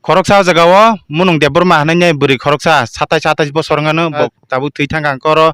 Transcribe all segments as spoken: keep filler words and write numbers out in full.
Khoroksa o jaga o Munung Debbarma hwnwi nai bwrwi khoroksa satais atais bosor wngano, ah, bo tabuk thwi thang kha, hwnkhe oro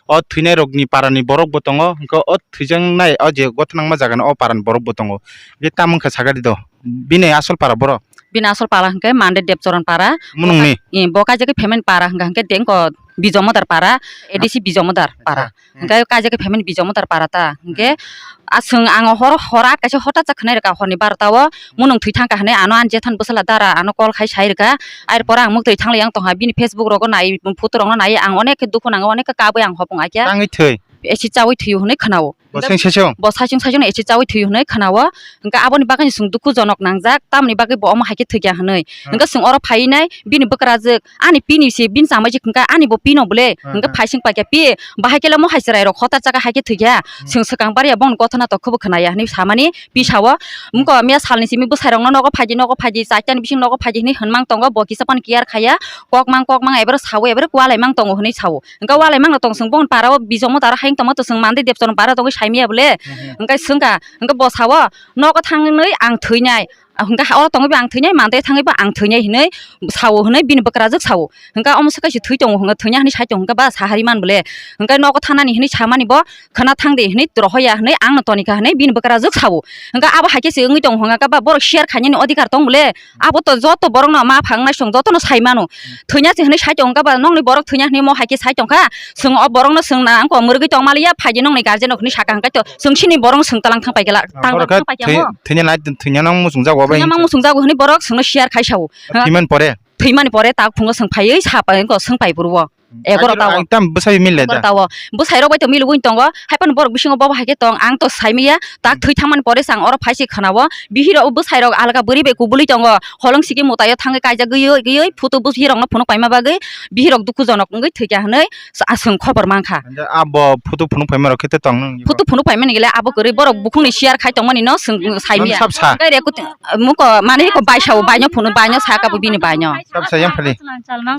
o thwinai rokni para ni borok bo tongo, hwnkhe o thwijaknai o je gothanangma jaga no o para ni borok bo tongo. Hwnkhe tamo wngkha sakha di do, bini asol para borok? Bini asol para hwnkhe Mande Debchoron para. Munung ni? Bo kaijak khe phaimani para hwnkha hwnkhe tei wngkha Bijoy Modar para, A D C Bijoy Modar para. Acha. Hmm. Hwnkhe kaijak khe phaimani Bijoy Modar para ta. Hwnkhe, hmm, aswng ang hor, hor at kaisa hotat sa khwnai rwkha, horni barota o, hmm, Munung thwi thang kha hwnwi, ano ani jethani bwsala dara ano call khai sai rwkha. Air pore ang muktwi thang lai ang tongkha, bini Facebook rogo nai, photo rokno nai, ang onek khe dukhu nango, onek khe kabui ang hopong ai khe. Tangwi thwi? Acid chaui thwi o hwnwi khwnao. Bo seng sesong? Bo saichung saichung no acid chaui thwi o hwnwi khwnao. Hwnkhe aboni bagwi chwng dukhu jonok nangjak, tamoni bagwi bo omo hai khe thwikya hwnwi. Hmm. Hwnkhe chwng oro phaiwi nai, bini bwkrajwk, ani pini se, bini chamai se hwnkha, ani bo pino bole, hmm, hwnkhe hmm, phaising paikha pi, bahai khe le mo hai chwrai rok hotar chakha hai khe thwikha, hmm, chwng swkang bariya bono gothana tokhubo khwnaya hwnwi samani pi sao. Hmm. Wngkha miya salni simi bwsai rokno nogo phaidi, nogo phaidi, chaitani bising nogo phaidi hwnwi hwnmang tongo, bo kisa phano care khaya, kok mang, kok mang, ebero sao, ebero kwalai mang tongo hwnwi sao. Hwnkhe walai mangno tong chwng bongni para o Bijoy Modar hai wng tongma to chwng Mande Debchoron para tongwi saimaya bole. Mhm. Hwnkhe swngkha, hwnkhe bo sao, nogo thangwi ang thwinai. Hwnkhe ha oro tongwi bo ang thwinai, Mande thangwi bo ang thwinai hinwi sao hinwi bini bwkrajwk sao. Hwnkhe omo swkhe se thwi tongo hwnkhe thwinai hinwi sai tongo hwnkhe ba sahari man bole. Hwnkhe nogo thanani hinwi samani bo khwna thangdi hinwi rohoya hinwi angno tonikha hinwi bini bwkrajwk sao. Hwnkhe abo hai khe se wngwi tongo hwnkhe ba borok share khainani odhikar tong bole. Abo to joto borokno ma phang naisong jotono sai mano. Hmm. Thwina se hwnwi sai tong kha ba, nokni borok thwina hwnwi mo hai khe sai tong kha. Chwng o borokno chwng na ang ko mwrwgwi tong maliya, phaidi nokni guardian rok hwnwi saka hwnkhe to chwng sini borokno chwng talang thang pai khe la, ah, tang borok khe thang pai khe thwi-, mo. Thwina nai, thwina nang muchung jago bai. Thwina mang muchung jago hwnwi borok chwngno share khai sao. Thwimani pore? Thwimani pore tak phungo chwng phaiwi sa pai ko chwng pai puro. Hmm. Egaro tawo. Tam bwsai mile da. Egaro tawo. Bwsai rok bai to milugwi tongo. Hai phano borok bisingo bobo hai khe tong. Ang to sai manya. Tak thwi thangmani pore se ang oro phai se khwnao. Bihirok bwsai rok alga bwrwi bai kubului tongo. Holong siki mwtaio thangwi kaijak gwiwi gwiwi photo bihirokno phunuk paima bagwi bihirok dukhujonok wngwi thwikha hwnwi aswk khobor mankha. Abo photo phunuk paima rok khe tong nang. Photo phunuk paimani gile abo kwrwi borok bukhukni share khai tongmani no swng sai manya. Sab sa. Kai re kut-, muko mane ko baisao baino phunuk baino saka bo bini baino. Sab sa yang phali.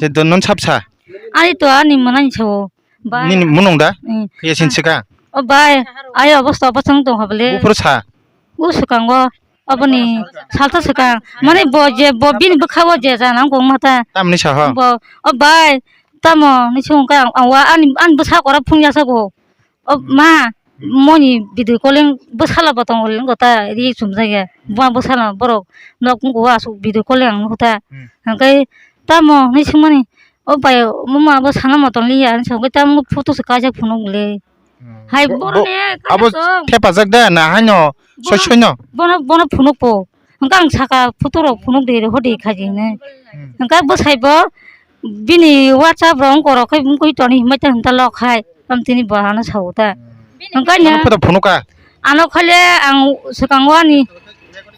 Je don non sab sa. Ani to ani mwnani sao. Bai. Nini munung da? Hmm. Khe sin sika? O bai, ayo obosta obosta wng tong habole. Buphuru sa? U swkango, oboni salsa swkang. Mane bo je bo bini bwkha o je jana wng kong mata. Tamni sa ho? Bo, o bai, tamo ni sung ka ang wa ani, ani bwsa kora phung ya sago. O ma, moni video calling bwsala bo tongo le wngkha ta ri chumjak ya. Bo bwsala borok nok wngkha o aswk video calling ang nukha ta. Hmm. Hwnkhe tamo hinwi swngmani, o bai mama bo sana motom li ya hinwi sa hwnkhe tamo photo se kaijak phunuk le. Hmm. Hai bo, borok bo, ne abo kaijak tong. Thepajak da na haino soi soi no? Bono, bono phunuk po. Hwnkhe ang saka photo rok phunuk de, hode khaji hinwi. Hmm. Hwnkhe bwsai bo bini WhatsApp rok wngkha rok khai wngkha toni hinmai ta hinta lok hai. Tamtini bo ano sao ta. Hmm. Hwnkhe ano photo phunuk ka? Ano khale ang swkango ani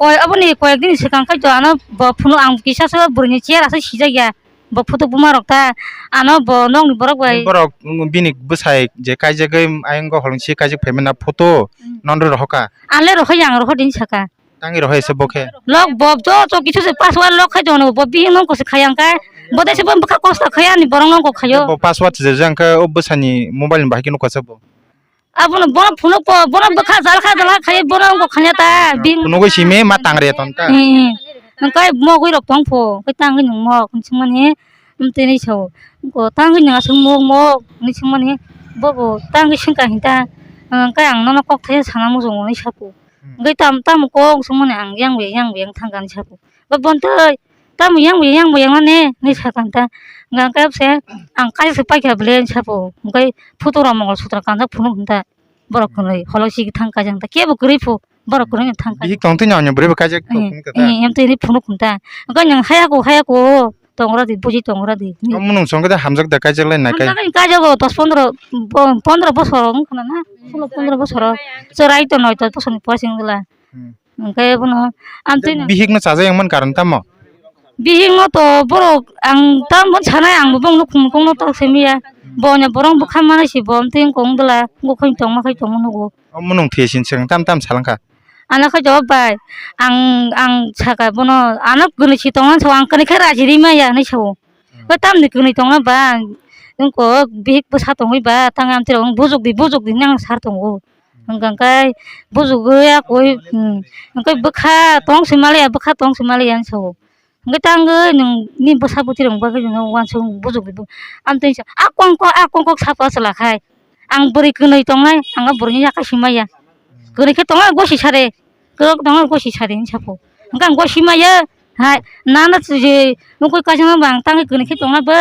koi, aboni koyek din swkang khai to ano bo phunuk ang kisa se bwrwini chair asai sijak ya. Bo photo buma rok ta ano bo nokni borok bai. Borok bini bwsai je kaijagwi ayang go holong si kaijak phaimani photo. Hmm. Nonre rohoka? Ale rohoi ang roho din saka. Tangwi rohoi se bo khe. Lok bo jo jo kisu se password lok khai jono bo bihik nong ko se khai ang kai. Bo dai se bo bwkha kosto khai ani borok nong ko khayo. Bo password se jang khe o bwsani mobile ni bahai khe nukha se bo. Abono bono phunuk po, bono bwkha jal kha jal kha khai bono nong ko khanya ta. Bihik phunugwi simi ma tangre ton ta. Hmm. Nang kai mogwi rok tong pho, kai tangwi nung mok singmani. Amtwi ni sao. Ko tangwi nung aswk mok mok ni singmani. Bo bo tangwi singka hinta. Kai ang nono kok thai sana muchungo ni saku. Hmm. Hwnkhe tam, tamo kok swngmani ang yang bai, yang bai, yang thangkani sabu. Ba bontoi, tamo yang bai, yang bai, yang nani, hinwi sakha hinta. Hwnkhe se ang kaisa paikha bwle hinwi sabu. Hwnkhe photo rok Mongol Sutra kanjak phunuk hinta. Borok kwrwi, holo sigi thang kaijak hinta. Kebo kwrwi phu, borok kwrwi no thang kaijak. Bihik tongtwi no, bwrwi bo kaijak hinwi ta. Eh, em twi hinwi phunuk hinta. Hwnkhe nwng haya ko, haya ko. Tongra di, buji tongra di. Omo nung song khe hamjak da kaijak lai nai kai. Hamjak lai kaijak o dos pondro, bo-, pondro bosor wng khna na? Sulo pondro bosor. Chwrai to noi to bosor ni pore sing dwla. Hmm. Hwnkhe bono amtwi no. Bihik no chajak yang man karon tamo? Bihik no to borok ang tam bon sanai ang bo bong no khum khum no to simi ya. Hmm. Bo nya borong bwkha manai si bo amtwi wng kong dwla. Bo khoi tong ma khoi tong nugo. Omo nung thwi sin swkang tam tam salangkha. Ano khe jawab bai, ang, ang saka bono, ano kwnwi si tongna sao, ang kwnwi khe raji ri maya hinwi sao. Hmm. Bo tamni kwnwi tongna ba, wngko bihik bwsa tongwi ba, tang amtwi rok bujok di, bujok di hinwi ang sar tongo. Hmm. Hwnkha khe bujogwi ya koi, hmm, hwnkhe bwkha tong si maliya, bwkha tong si maliya hinwi sao. Hwnkhe tangwi nwng ni bwsa bwtwi rok bagwi nwng uansuk bujugwi bu-, amtwi sa, "A kong kok, a kong kok," sapa chwla khai. Ang bwrwi kwnwi tongnai, ang o bwrwini yaka sima ya. Kwrwi khe tongo gosi sare, kwrwi tongo gosi sare hinwi sapo. Hwnkhe ang gosi maya, hai, nana je nukui kaisa no bang tangwi kwrwi khe tongna bo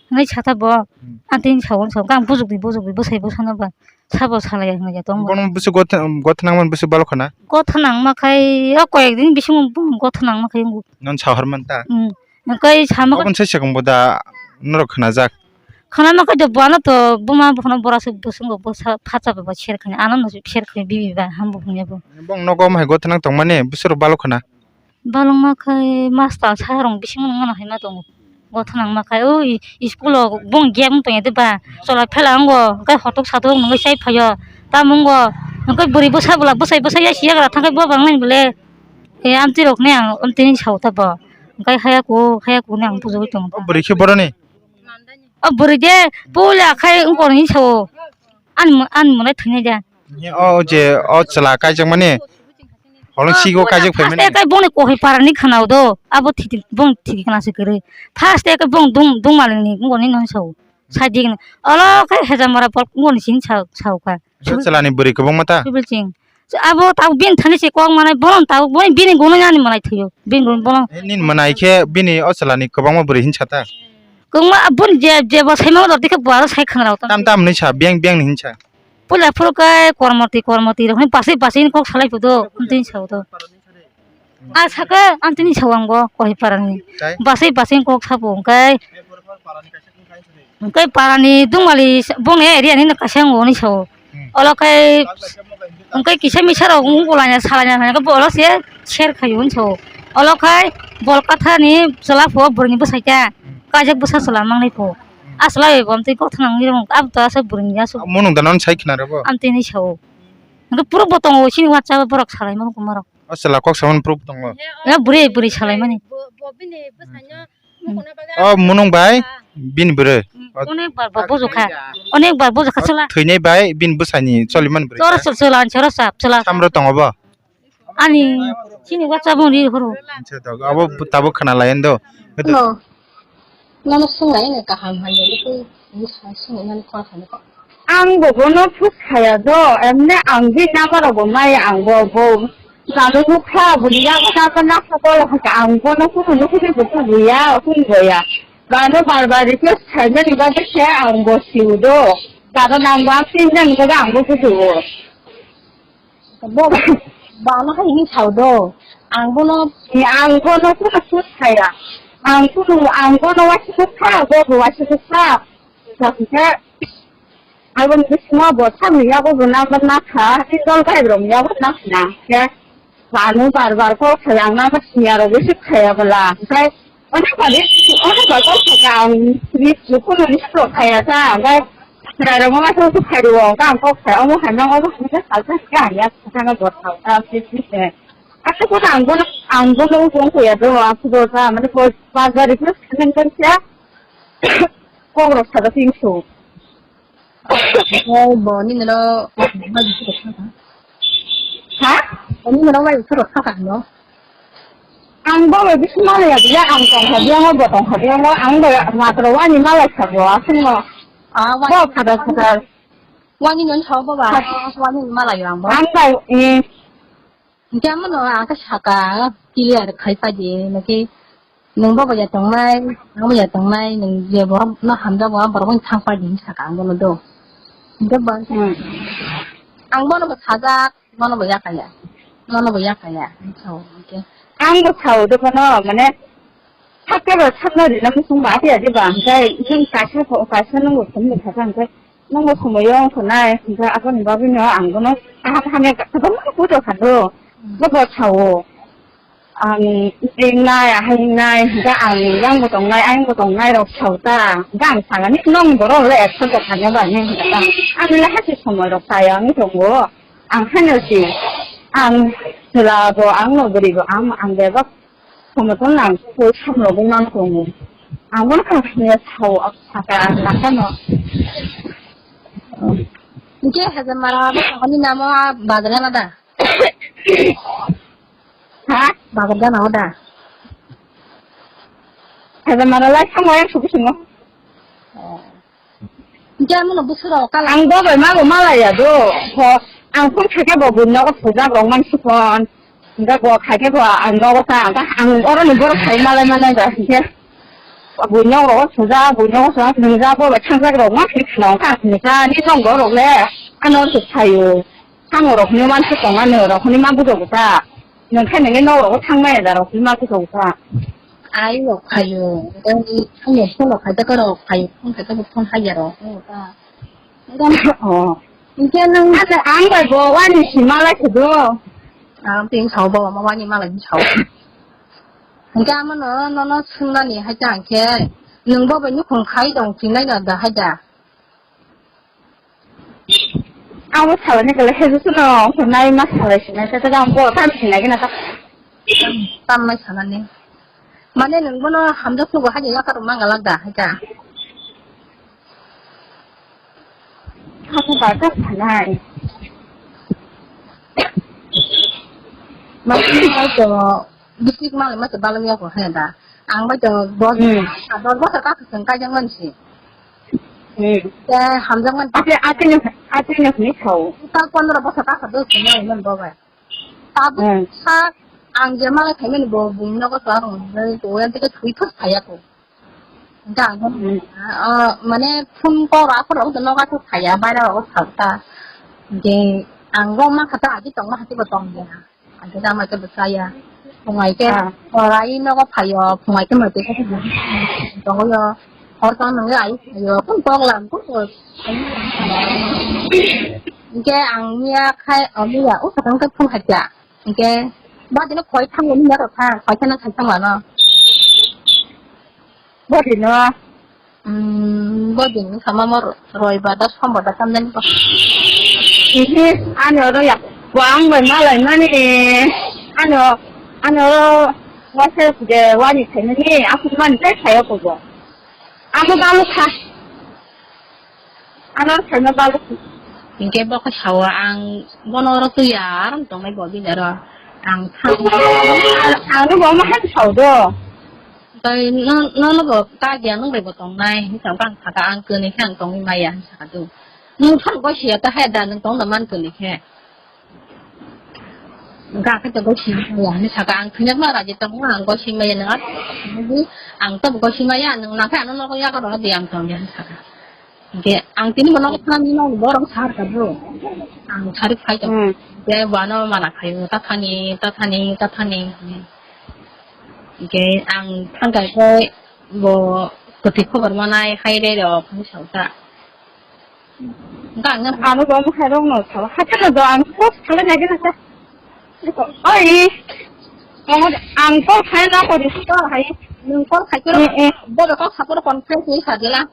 hinwi satha bo. Hmm. Ang tini sawo sawo, ang bujugdi bujugdi bwsai bwsano ba sabo salai hinwi ya tongo. Bono bwswk gotha, gotha nangmani bwswk balo khana? Gotha nangma khai o koyek din bisingo bung gotha nangma khai wngkha. Non sahor man ta? Hmm. Hwnkhe sama. Aboni sai sekong bo da norok khnajak. Khana no kaido buano to buma buphano bora se bwswngo bwsa phacha ba share khaina ano no share khai bibi ba hambo hwnya bo. Bong nogo mai gotha nang tongmani bwswk balo khana. Balong ma khai master sa rong bising no ngana hai ma tongo. Gotha nang ma khai o school o bong gem tong ya de ba chola phela ngo kai hotok satok nang sai phayo ta mungo kai buri bwsa bwla bwsai bwsai ya siya gra thang kai bo bang nang bole. E amtwi rok ne ang amtwi ni sao ta bo kai haya ko haya ko ne ang bujui tongo. Buri khe boroni. O bwrwi de puila khai wngkor hinwi sao. Ani mo-, ani monai thwinai de. Ni o je o chwla kaijakmani. Holong sigo kaijak phaimani. First kai bongni kohai parani khwnao do. Abo thiti bong thiti khna se kwrwi. First kai bong dung, dungmalni wngkor hinwi sao. Sai digini. Olo khai hejamara pol wngkor sini sao, sao kha. Chwlani bwrwi kwbangma ta? Sibilching. Abo tabuk bini thani se kok manai, bono tabuk bini, bini gunui ani manai thwio. Bini gunui bono. Eh, nini manai khe bini o chwlani kwbangma bwrwi hinsa ta? Kwbangma boni je, je bo saimano dor dikhe bo aro sai khwna rok ta. Tam tam hinwi sa, beng beng ni hinsa. Puila phuru khe kormoti, kormoti rok hinwi basai basai ni kok salai phudo, amtwi sao do. A saka, amtwi ni sao ang bo, Kohai parani. Tai? Basai basai ni kok sabo hwnkhe. Hwnkhe parani dungmali bongni area ni kaisa wngwi sao. Hmm. Olo khai hwnkhe kisa misa rok wngkulaina salaina hwnkhe bo olo se share khaio hinwi sao. Olo khai bol kathani chwla phuo bwrwini bwsai ta. Hmm. Kaijak bwsa chwla mangnai phuo. Hmm. A chwla bai bo amtwi gotha nangwi rw abo to asa bwrwini aswk. Munung da non sai khna rw bo? Amtwi hinwi sao. Hwnkhe puro bo tongo chini WhatsApp o borok salai mano kumarok. O chwla kok samani proof tongo. Ya bwrwi bwrwi salai mani. Bo, bo bini bwsaino. Hmm. O munung bai bini bwrwi. Hmm. O onek bar bo bujukha. Onek bar bujukha chwla. Thwinai bai bini bwsani choli mani bwrwi. Chora chwla chwla chwla chwla. Samro tongo bo. Ani chini WhatsApp o ri horo. Acha to abo tabuk khna lai ando. Hello. Nono swnglaini kaham hamya, bwswk bwsa swngwi nani call khainai kok. Ang bo bono phus khaya do, emne ang bini number rok bo maya ang bo, bo. Nano nukha, bwrwi yago nano nakha call kha, ang bono kunu nukhe bo tubuya, hwnboya. Bano bar bar request khaimani bagwi se ang bo siu do. Bano nang bo ang tin jani bagwi ang bo bujiu. Bo, bano hai hinwi sao do. Ang bono, ang bono kunu sut saya. Ang kunu, ang bono waisa sut kha, bo bo waisa sut kha. Sa khe, aboni bisingo bo samni yago bo number nakha, tei dol bai rok yago nakha na. Khe, bano bar bar call khai ang number siniya rok bisi khaya bwla. Khe, Onek bar, onek bar kok kha ang, ni, ni phone ni sro khaya ta, ang bai, khaya rok ma so so khai rwo, ang kok kha, omo hai ma, omo hai ma, salsa kha, ya, kha na bor kha, ta, please, please, eh. Asa ko ang bono, ang bono, ang bono, ang bono, ang bono, ta, mane, bor, bar bar, request kha, nang kha, kok rok sa da, please, so. Bo nini no ha? Bo nini no mai soro saka no. Ang bo bai bisingo malaya biya, ang tong kha biya, bo tong kha biya, ang bo matro wani malai kha bo, aswk no. Ah, wani. Bo khadar khadar. Wani no sao bo ba. Wani malai ang bo. Ang bai, eh. Hingke amono ang khe saka, clear khai pai di, hingke nwng bo bai ya tongnai, ang bo ya tongnai, nwng je bo no hamjago, a borok bai thang pai di, hing saka ang bono do. Hingke bo, hmm, ang bono bo sajak, bono bo ya kaya, bono bo ya kaya, hing sao, hingke. Ang bo sao do bono, mane, sakhe bo sakno rina muchung ba, ati ati ba, hingke, nwng kaisa pho, kaisa nwng bo thum ni thaka, hingke, Nokno somoyo wngkha nai, hwnkhe aboni bagwino ang bono kaham hamya kwbangma puja kha do. Bobo sao, ang ringnai, ahai ringnai, hwnkhe ang yang bo tongnai, ayang bo tongnai rok sao ta. Hwnkhe ang sakani, nong borok le ekso dophani ba hinwi hwnkhe ta. Ani le haste somoi rok chaya wngwi tongo. Ang haino si, ang chwla bo, ang nogori bo, ang, ang bebak Somoton lang koi samlo bung nang tongo. Ang bono kha hwnwi sao, saka ang sakano. Hingke hajar mara bo sakani namo a bagrana da? Ha? Bagrana o da? Saja mara lai samo yang suku sumo. Oh. Hingke amono bwswk rok kala. Ang bo bai mago malaya do. Ho, ang phone khaikhe bo buino ko sujak rok man sukon. Hingke bo khaikhe bo ang nogo sa, ang, ang oroni borok khai malai manai da hingke. Buino rok sujak, buino sujak, nungjak bo bai thangjak rok man sik khna kha sini sa, ni nong borok le. Ano sik khayo. Thango rok hwnwi uansuk tongo, nw rok hwnwi ma bujo bwsa. Nwng khe nini nok rogo thang maya da rok hwnwi ma bujo bwsa. Ai rok phaio, tei thangya phone rok khaijak rok phaio, phone khaijak phone haiya rok. Oh. Hingke nwng asa ang bai bo wani sima lai khudu. Ang tei sao bo ma wani malai sao. Hingke amono nono swngnani haikhe ang khe nwng bo bai nukhung khai tong chinai da haida. Abo salani kala heju suno, nai ma salai sinai, tata ang bo tam sinai gina ta. Tam mai salani. Mane nwng bono hamjak sugo haja yaka rok mangala da, haja. Haja ba ta sanai. Mane to District malai ma se balai ya ko he da. Ang bai to dos, hmm, ah, dos bosor ka khasang kai jang man si. Hmm. Te hamjang man. Ate, ate ne, ate ne ni thau. Ka pondro bosor ka khasang dos se mai man bo bai. Tabu, hmm, sa ang je malai khai man bo bung no ko sa rong, to yan te ka thui thos phaya ko. Hingke ang, hmm, ah, mane phone call rok aphuru rok nogo aswk phaiya, baira rogo salsa. Hingke ang rok mankha ta agi tongma hati bo tongya. Ang khe tamo khe bwsaya. Phungai khe, ah, korai nogo phaio, phungai khe mwtwi khe tongo yo. Hor tong nangya ai phaio, kun kok lam, kun kok. Hingke ang miya khai, oh, miya, oh, katang khe phone khaikha. Hingke, ba dino khoi thango ni mero kha, khoi kheno khai thango ano. Bodi no. Hmm, bodi no sama mo roi ba da som ba da kam den ko. Ihi, ani oro ya. Bo ang bai malai mani. Ani o, ani oro wase de wani thai mani. Aku mani tai thai ko bo. Amo balu kha. Ano saima baluk. Hingke bo khe sao ang bono oro twi ya, aram tongnai bo bini oro. Ang thang. Ano bo ma han sao do. Tei no, no, no bo ta dia nung bai bo tongnai. Hingke ang saka ang kwnwi khe ang tongwi maya hingke saka do. Nung thang bo sia ta hai da nung tong da man kwnwi khe. Hingke akhe to gosi maya hinwi saka, ang thwinakma raji tongo, ang gosi maya nang, ang to gosi maya nang, nang khe ano nogo yago rw di ang tong ya hinwi saka. Hingke ang tini bono thani no borok sar ka bro. Ang sari phai tong. Hmm. Hingke bo ano mana khaio, ta thani, ta thani, ta thani. Hingke ang thang kai khe bo kwthwi khobor manai hai re rok hinwi sa ta. Ang ano bo mokhe rok no sabo. Hakhe no do ang post khalai nai gana sa. Oi. Ang call khai na ko di call hai. Nung call khai ko. Eh, eh. Bo ko support conference ni sa dela.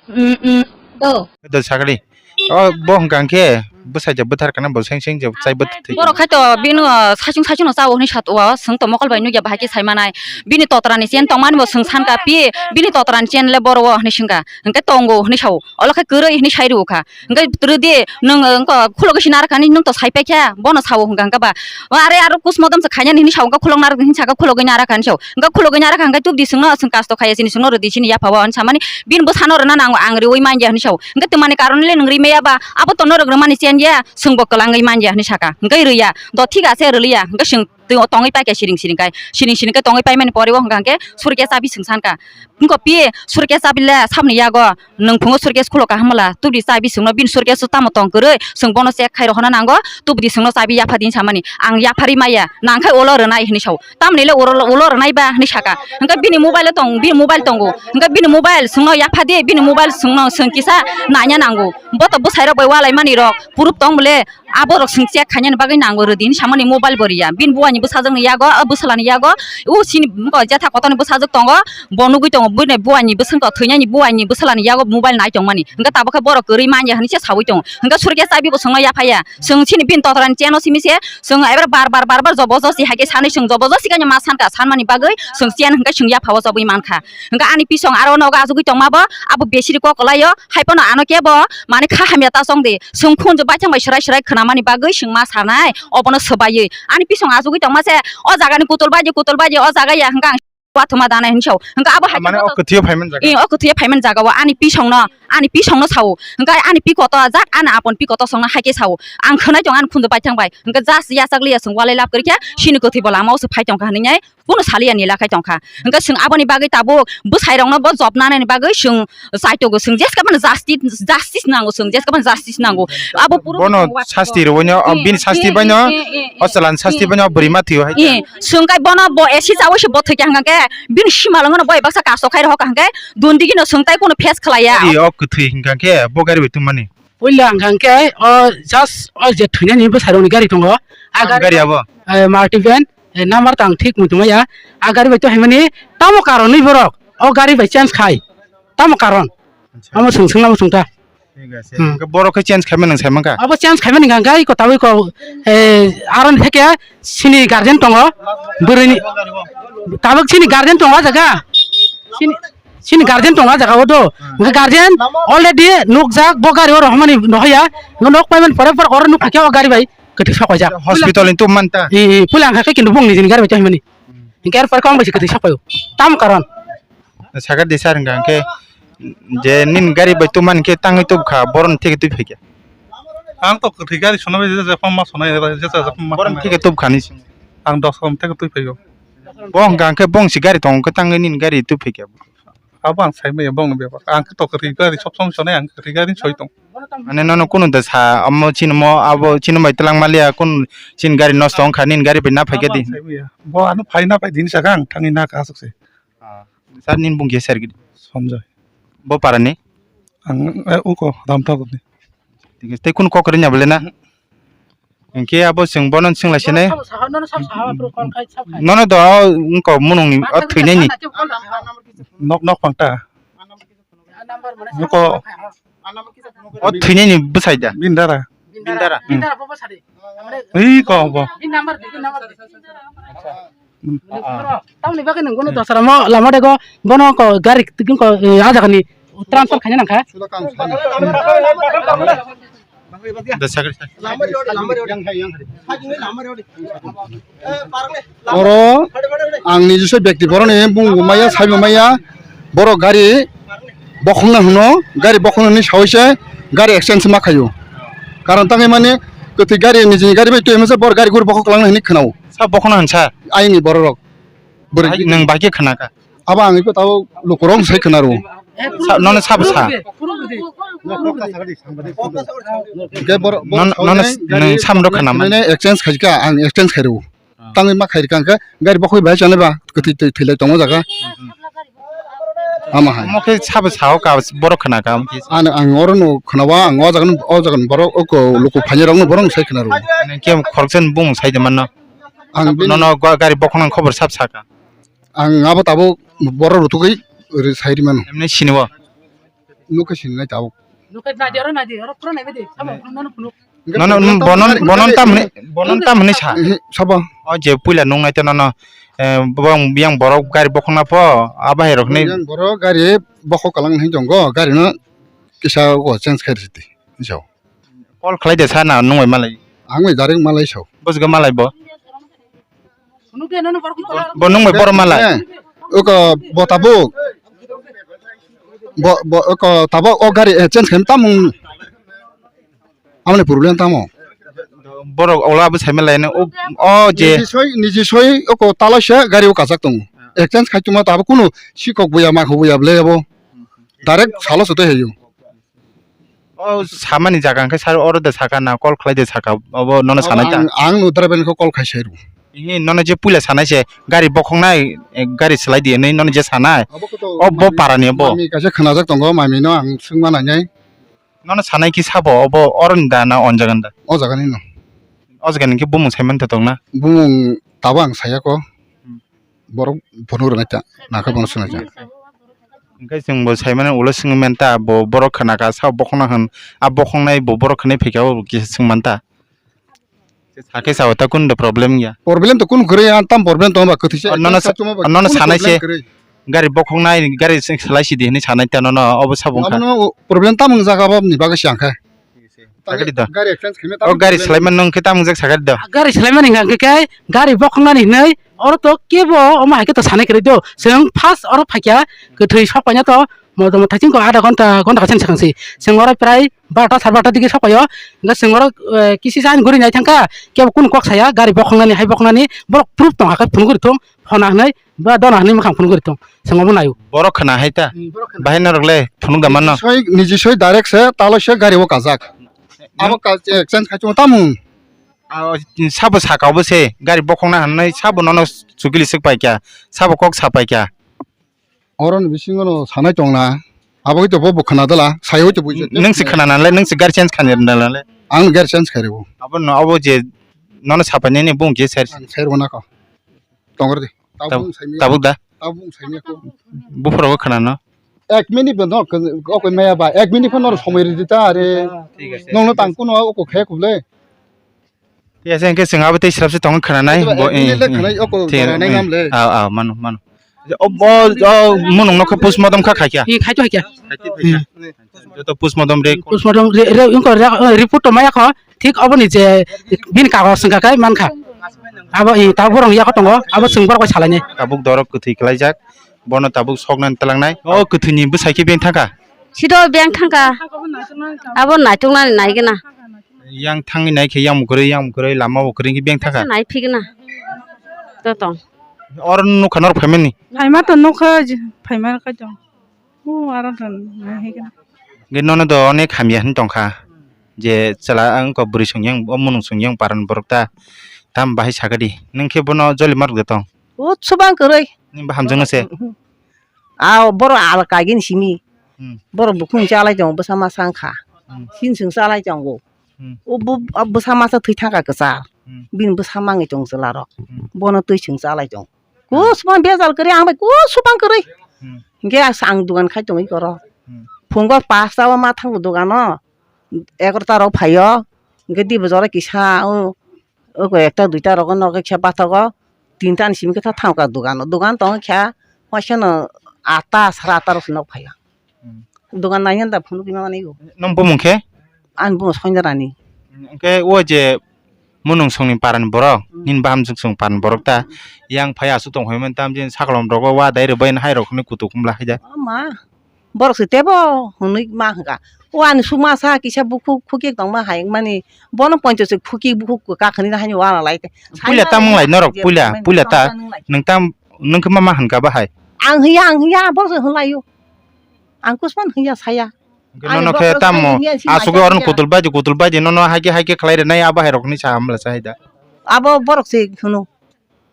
Mm, mm. Do. Do sakali. O bo hwnkha khe bwsai ja bwthar kana bo seng seng je chai bwthar thwi. Borok khai to bini, uh, saichung saichung no chao hinwi sat o, swng to mokol bai nukya bahai khe sai manai. Bini totra ni chen tongmani bo swng san ka pi, bini totra ni chen le boro o hinwi swng kha. Hwnkhe tongo hinwi sao. Olo khe kwrwi hinwi sai rw kha. Hwnkhe rw di nwng, uh, wngkha khulogwi sina rwkha hinwi nwng to sai pai kha, bono sao hwnkha hwnkhe ba. O are aro kus modom se khainani hinwi sao, hwnkhe khulokna rwkha hinwi saka khulogwi na rwkha hinwi sao. Hwnkhe khulogwi na rwkha hwnkhe tubdi swngno swng kasto khaiya chini swngno rwdi chini yapha o hinwi samani bini bwsano rwna nango ang rwui manya hinwi sao. Hwnkhe twmani karon le nwng rwi maya ba abo tono rwk rwmani chen ya swngbo kwlangwi manya hinwi saka. Hwnkhe rwya do thik ase rwliya hwnkhe swng twi o tongwi paikha siring siring kai. Siring siring khe tongwi paimani pore o hwnkha hwnkhe surkhe chabi swng sankha. Wngkha pi surkhe chabi le sabni yago nwng phungo surkhe khulo kaham la tubdi chabi swngno bini surkhe su tamo tong kwrwi swng bono check khai rohorna nango tubdi swngno chabi yapha din samani ang yapharwi maya nangkhai ulo rwnai hinwi sao tamni le ulo ulo rwnai ba hinwi saka hwnkhe bini mobile o tong bini mobile tongo hwnkhe bini mobile swngno yapha di bini mobile swngno swng kisa nanya nango bo to bwsai rok bai walai mani rok proof tong bole. Aborok swng check khainani bagwi nango rwdi hinwi samani mobile bo riya. Bini buaini bwsajwkni yago, o bwsalani yago, o sini wngkha jetha kotorni bwsajwk tongo, bo nugwi tongo, bini buaini bwswk thwinani buaini bwsalani yago mobile nai tongmani. Hwnkhe tabukhe borok kwrwi manya hinwi se saui tongo. Hwnkhe surkhe chabi bo swngno yaphaya. Swng chini bini totorani cheno simi se, swng ebar bar bar bar bar jobojosti hai khe sanwi swng jobojosti khe ma sankha, sanmani bagwi swng chen hwnkhe swng yaphao chobwi mankha. Hwnkhe ani bisong aro nogo achugwi tongma bo, abo besiri kok kwlaio, hai phano ano kebo manwi kha hamya ta chong di. Chwng khunju baithang bai swrai swrai khwnamani bagwi chwng ma sanai, obono swbaiwi. Ani bisong achugwi tongma se, o jagani kutul baidi, kutul baidi, o jaga ya hwnkhe ang Wathoma dana hinwi sao. Hwnkhe abo hai mane o kwthwio phaimani jaga. Eh, o kwthwio phaimani jaga o ani pisongno, ani pisongno sao. Hwnkhe ani pikoto jat ani apon pikoto songno hai khe sao. Ang khwnai tong ani khunju baithang bai. Hwnkhe just yachak liya chwng walai lab kwrwi khe sini kwthwi bo lama o se phai tong kha hinwi nai. Kuno saliya ni lakhai tong kha. Hwnkhe chwng aboni bagwi tabuk bwsai rokno bo job nanani bagwi chwng chaitogo, chwng jeska mano justice, justice nango, chwng jeska mano justice nango. Abo puro bono sasti rwino, eh, bini sasti eh, baino, eh, eh, eh, o chalan sasti eh, baino bwrwi ma thwiyo hai. Eh, chwng kai bono bo esi chawi se bo thwikya hwnkha khe bini simalwng no bo baksa kaso khai rohor kha hwnkhe dundigi no chwng tai kuno face khlaiya. Gari o kwthwi hwnkha khe bo gari bai tongmani. Puila hwnkha khe o just o je thwinani bwsai rokni gari tongo. A gari abo? Eh, Multi van, eh, number tang thik muchung maya. A gari bai to haimani tamo karon ni borok o gari bai change khai. Tamo karon? Acha. Amo swng swngna muchung ta. Thik ase. Hmm. Hwnkhe borok khe change khaima nang sai mankha? Abo change khaima nang kha, iko tabuk iko, eh, aron theke sini guardian tongo, bwrwini, tabuk sini guardian tongo o jaga. Sini, sini guardian tongo o jaga o do. Hmm. Hwnkhe guardian already nukjak, bo gari o rohormani nohoya, nok payment pore pore oro nuk phakhe o gari bai kwthwi sok paijak. Hospital ni tubumani ta? I, i, puila hwnkha khe kintu bongni jini gari bai to himani. Hmm. Hwnkhe er pore kong bai se kwthwi sok paio. Tam karon. Sakha di sir, hwnkha hwnkhe je nini gari bai tubumani khe tangwi tubkha, boroni theke twi phaikha? Ang to kwthwi gari sona bai jesa jesa ma sona jesa jesa ma boroni theke tubkha ni simi. Ang dos rom theke twi phaigo. Bo hwnkha hwnkhe bongsi gari tongo khe tangwi nini gari twi phaikha? Abo ang sai maya bongni bepar. Ang khe to kwthwi gari sob somoi sonai ang kwthwi gari soi tong. Mane nono kunu da sa, amo chini mo, abo chini bai twlang maliya, kun chini gari nosto wngkha, nini gari bai na phaikha di. Abo ang sai maya. Bo ano phai na phai din saka ang thangwi na ka aswk se. Ah, sir, nini bung khe sir gidi? Sanjoy. Bo para ni? Ang, eh, uko Ramthakur ni. Thik ase, tei kunu kok rwnya bole na? Mhm. Hwnkhe abo chwng bono swnglaisene. Nono sabo saha, nono sabo saha, bro, kon khai, sabo khai. Nono do wngkok munungni o thwinaini. Nok, nok pangta. Nuko. O thwinaini bwsai da? Bindara. Bindara. Bindara. Hmm. Bindara bobo sadi. Ui, ko bo. Bin number di, bin number di. Hmm. Tamni bagwi nang bono dosra mo lama dego bono ko gari ko, eh, a jaga ni transfer khaina nangkha. Da sakri sa. Oro ang nijiswa bekti boroni bung maya, saibo maya, borok gari bokhokna hwno, gari bokhokna hwnwi sawi se gari exchange ma khaio. Karon tangwi mani kwthwi gari nijini gari bai twi hwnsa borok gari guri bokhok kwlangna hwnwi khwnao. Sa bokhokna hwnsa? Ayini bororok. Bwrwi. Bai, nwng bai khe khna kha? Abo ang iko tabo lukurok sai khna rwo. Sa, nono sabo sa? Hwnkhe bor-, bor-, Nono, nono sawi nwng samrok khna man. Nene exchange khai kha, ang exchange khai rwo. Ah. Tangwi ma khai rikha hwnkhe gari bokhok bai chana ba kwthwi twi thwilai tongo jaga. Hmm. Ama hai. Omo khe sabo sao ka borok khna kha omo khe? Ano ang oro no khna wa, ang o jaga no, o jaga no borok oko luku phainai rok no borok no sai khna rwo. Nang khe khoroksa ni bung sai de mano? Ang bini nono ga-, gari bokhok nang khobor sab saka. Ang abo tabuk borok rutugwi ri sai ri mano. Emni sini bo? Nuk khe sini nai tabuk. Nuk khe nai di, oro nai di, oro pura nai di. Sabo, hmm, nono phunuk. Nono, bonon, bonon tam hwnwi, bonon tam hwnwi sa? Ehe, sabo. O je puila nung nai te nono, eh, bong yang borok gari bokhok na pho, abo hai rok hwnwi. Yang borok gari bokhok kalang hwnwi tongo, gari no kisa o change khai rwdi, sao. Call khlai de sa na nung bai malai? Ang bai direct malai sao. Bosgo malai bo? Bo nung bai borok malai? Eh, oko bo tabuk. Bo, bo, oko tabuk o gari, eh, change khaim tamung. Amoni problem tamo? Borok ola bo sai malai no, o, o je. Niji soi, niji soi oko talaisa gari o kachak tongo. Exchange khai tongma tabuk kunu sikok buya, makho buya bwle abo. Direct salo sote heyo. O samani jaga hwnkhe sir oro de saka na, call khlai de saka, obo nono sanai ta? Ang, ang no driver ni khe call khai sai rw. Ini nono je puila sanai se, gari bokhok nai, eh, gari swlai di hinwi nono je sanai. Obo khe to o bo mami, para ni obo. Mami kaisa khwnajak tongo, mami no ang swngma nainai. Nono sanai khe sabo, obo oro ni da na on jaga ni da? O jaga ni no. O jaga ni khe bumung sai man tong na? Bumung tabo ang saya ko. Hmm. Borok phunuk rwnai ta, nakha bono swnai ta. Hwnkhe chwng bo sai mano, ulo swngwi man ta, bo borok khna kha, sabo bokhokna hwn, a bokhoknai bo borok khwnai phaikha, o kisa swng man ta. Sakhe sao ta, kunu problem ya? Problem to kunu kwrwi ya, tam problem tong ba kwthwi se. O, nono sa-, nono sanai se, gari bokhoknai, gari swlai sidi hinwi sanai ta nono, obo sabo wngkha. Abono problem tamo wngjago, aboni bagwi se ang kha. Sakari do. Gari exchange khaima. O tamo gari problem. Swlaimani nung khe tamo jak sakari do. Gari swlaimani hwnka hwnkhe khe gari bokhoknani hwnwi oro to kebo omo hai khe to sanai kwrwi do. Chwng first oro phaikha kwthwi sok paina to motom thaising ko adha ghonta, ghonta khaisani swkang si. Chwng oro prai barota sar barota digi sok paio. Hwnkhe chwng oro, eh, kisi jan guri nai thangkha kebo kunu kok saya gari bokhoknani hai bokhoknani borok proof tong hakhe phunugwi rwthung. Phone hwnwi ba dona hwnwi mwkhang phone gori tong, chwng obo naio. Borok khna hai ta? Hmm, borok khna. Bahai norok le phunuk da manno? Niji soi, niji soi direct se, talo se gari o kajak. Abo ka, eh, change khai chungo tamung. Ah, sabo saka obo se, gari bokhokna hwnwi sabo nono chukili swk pai kha, sabo kok sa pai kha. Oro ni bisingo no sanai tong na, abo hoi to bo, bo khna dala, sai hoi to buji. Nwng se khna nang le, nwng se gari change khainai nang le. Ang gari change khai rw. Abo no, abo je nono sa pai nini bung je ser. Ang sai rw na ko. Tongor di. Tabuk, tabuk da. Tabuk saimya ko. Buphuru bo khwnano. Ek minute bo no, ok maya ba, ek minute phano somoi ridi ta are. Thik ase. Nongno tang kuno oko khe kuble. Thik ase, hwnkhe chwng abo tei srapse tongo khwnanai. Ek minute le khwnai oko thik, jora nai nam le. Aw, aw, mano, mano. O, o, o, munung no khe postmortem kha khai kha. Ee, khai to khai kha. Joto postmortem re. Postmortem re, re, wngkha re, report to maya kho. Thik oboni je bini kagoj wngkha khe mankha. Abo, i, tabuk borok yago tongo, abo chwng borok bai salainai. Tabuk dorok kwthwi kwlaijak, bono tabuk soknani twlangnai. O kwthwini bwsai khe beng thangkha? Sito beng thangkha. Abo naituknani naigwna. Yang thangwi nai khe yang kwrwi, yang kwrwi lama bo kwrwi khe beng thangkha? Nai phigwna. To tong. Oro nukha norok phaimani? Phaima to nukha, phaima kha tong. O, aro to nai hai khe. Hwnkhe nono do onek hamya hinwi tongkha je chwla wngkha bwrwi songya o munung songya paran borok ta tam bahai sakadi nwng khe bono joli marok de tong. O, subang kwrwi. Nini bo hamjakno se. A borok al kaigini simi. Hmm. Borok bukhung chalai tongo bwsa masa wngkha. Hmm. Sinswng chalai tongo. Hmm. O bo, o bwsa masa thwi thangkha kwchar. Hmm. Bini bwsa mangwi tong chwlarok. Hmm. Bono twi swng chalai tong. Kusubang bejal kwrwi ang bai kusubang kwrwi. Hmm. Hwnkhe as-, ang dogan khai tongwi koro. Hmm. Phungo pasta o ma thango dogano. Egarota rok phaio. Hwnkhe dibo jora kisa o, o ekta duita rogo nogo kisa bathogo. Tinta ni simi khe tha thango ka dogano. Dogan tongo kha waisa no atta sara atta rok se nok phaio. Hmm. Dogan nai hwn da phunuk ima mani o. Nong bumung khe? Ani bumung Soinda Rani. Hwnkhe o je munung songni parani borok, hmm, nini bahamjwk song parani borok ta, hmm, yang phai aswk tong phaimani tam jin sakolom rogo wa dai rwbai hai rok hwnwi kutuk hwnla hai da. O ma, borok se tebo hwnwi ma hwnka. O ani sukma sa kisa bukhuk khukik tongma hai wngmani, bono poncho se khukik bukhuk kakhwni haino wala lai. Puila tamung lai norok, puila, puila ta, nwng tam, nwng khe ma ma hwnka bahai? Ang hwnya, ang hwnya, borok se hwnlaio. Ang kusman hwnya saya. Hwnkhe nono khe tamo asugwi oro kutul baidi kutul baidi nono haikhe haikhe khlai rwnai abo hai rokni sa hamla sa hai da. Abo borok se hwno.